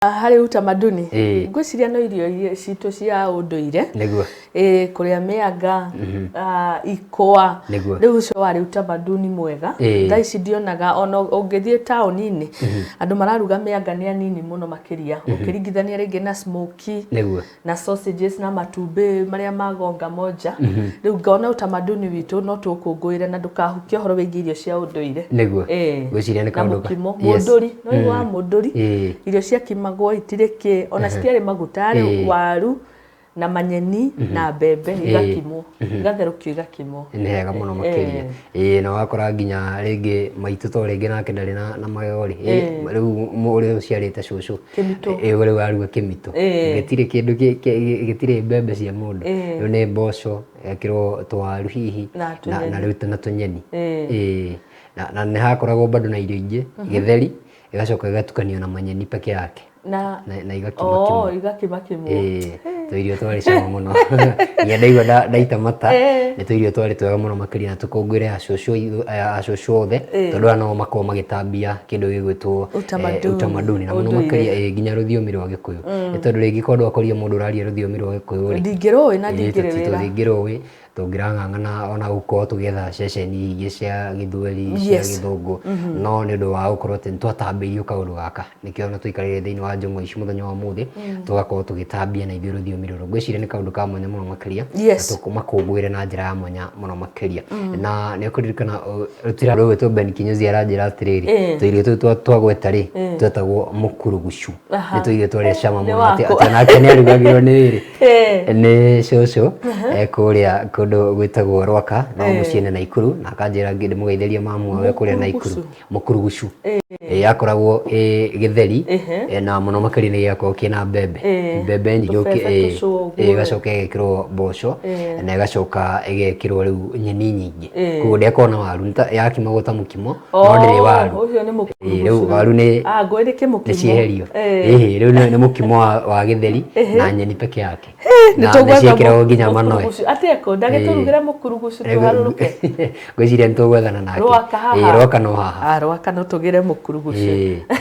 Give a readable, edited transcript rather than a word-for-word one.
Harĩ utamaduni, ngwĩciria no irio iria citũ cia ũndũire. Ĩĩ, kũrĩa mĩanga, ikwa. Rĩu ũcio warĩ utamaduni mwega. Thaa ici ndionaga ona ũngĩthiĩ taũni-inĩ, andũ mararuga mĩanga nĩ anini mũno makĩria, ũkĩringithania rĩngĩ na smokie, na sausages na matumbĩ marĩa ma gonga moja. Rĩu ngona utamaduni witũ no tũkũngũĩre na ndũkahukie ũhoro wĩgiĩ irio cia ũndũire. Ngwĩciria nĩ Na kaũndũ ka mũkimo, mũndũri, nĩ waiguaga mũndũri? Irio ciakimagwo itirĩ kĩ, ona citiarĩ maguta, yarĩ waru na manyeni na mbembe, igakimwo, igatherũkio igakimwo. Nĩ hega mũno makĩria. Ĩĩ, na ũgakora nginya rĩngĩ maitũ to rĩngĩ nake ndarĩ na magego rĩ, rĩu ũrĩa ũciarĩte cũcũ. Kĩmitũ. Ĩĩ, rĩu aruga kĩmitũ. Gĩtirĩ kĩndũ, gĩtirĩ mbembe cia mũndũ. Rĩu nĩ mboco, ĩgekĩrwo tũwaru hihi, Na tũnyeni. Na rĩu na tũnyeni. Ĩĩ. Na nĩ hakoragwo bado na irio ingĩ, gĩtheri, ĩgacoka ĩgatukanio na manyeni peke yake. Na Na igakimakimwo. Oh, igakimakimwo. Ĩĩ, tũirio twarĩ cama mũno. Nginya ndaigua ndaita mata, nĩ tũirio twarĩ twega mũno makĩria na tũkũngũĩre acũcũ othe, tondũ aya no makoragwo magĩtambia kĩndũ gĩgwĩtwo Utamaduni. Utamaduni na mũno Ũndũire. Makĩria nginya rũthiomi rwa Gĩkũyũ. Nĩ tondũ rĩngĩ korwo ndwakorire mũndũ ũraria rũthiomi rwa Gĩkũyũ rĩ, Ndingĩrũĩ na ndingĩrĩ wĩra. Tũtingĩrũĩ, tũngĩrang'ang'ana ona gũkorwo tũgĩetha ceceni ingĩ cia Gĩthweri, cia Gĩthũngũ, no nĩ ũndũ wa gũkorwo atĩ nĩ twatambĩirio kaũndũ gaka, nĩkĩo ona tũikarĩire thĩinĩ wa njũng'wa ici mũthenya wa ũmũthĩ, tũgakorwo tũgĩtambia na ithuĩ rũthiomi rũrũ. Ngwĩciria nĩ kaũndũ ka mwanya mũno makĩria, na tũmakũngũĩre na njĩra ya mwanya mũno makĩria. Na nĩ ũkũririkana rũtira rũgwĩtwo Ben Kinyozi aranjĩra atĩrĩrĩ, tũirio tũu twagweta rĩ, twetagwo mũkurugucu. Nĩ tũirio twarĩ cama Nĩ mũno atĩ wakwa. Atĩ onake nĩ arugagĩrwo nĩ rĩrĩ, nĩ cũcũ kũrĩa kũndũ gwĩtagwo Rwaka, no mũciĩ nĩ Naikuru, na akanjĩra ndĩmũgeithĩrie mamu wawe kũrĩa Naikuru. Mũkurugucu. Yakoragwo ĩ gĩtheri, na mũno makĩria nĩ gĩakoragwo kĩna mbembe, mbembe nyingĩ, Tũbebe tũcũa ũguo. Ĩgacoka ĩgekĩrwo mboco na ĩgacoka ĩgekĩrwo rĩu nyeni nyingĩ, koguo ndĩakoragwo na waru, yakimagwo ta mũkimo no ndĩrĩ waru. Ũcio nĩ mũkurugucu. Rĩu waru nĩ Ah, ngũĩ nĩ kĩmũkimo. Nĩ cieherio. Ĩhĩ, rĩu nĩ mũkimo wa gĩtheri na nyeni peke yake. Nĩ Na nĩ tũgwetha ciĩkĩragwo nginya manoe. Mũkurugucu. Atĩ ekũ, ndagĩtũrugĩre mũkurugucu tũharũrũke. Ngwĩciria nĩ tũgwethana nake. Rwaka haha. Ĩĩ, Rwaka no haha. Ah, Rwaka no tũgĩre mũkurugucu.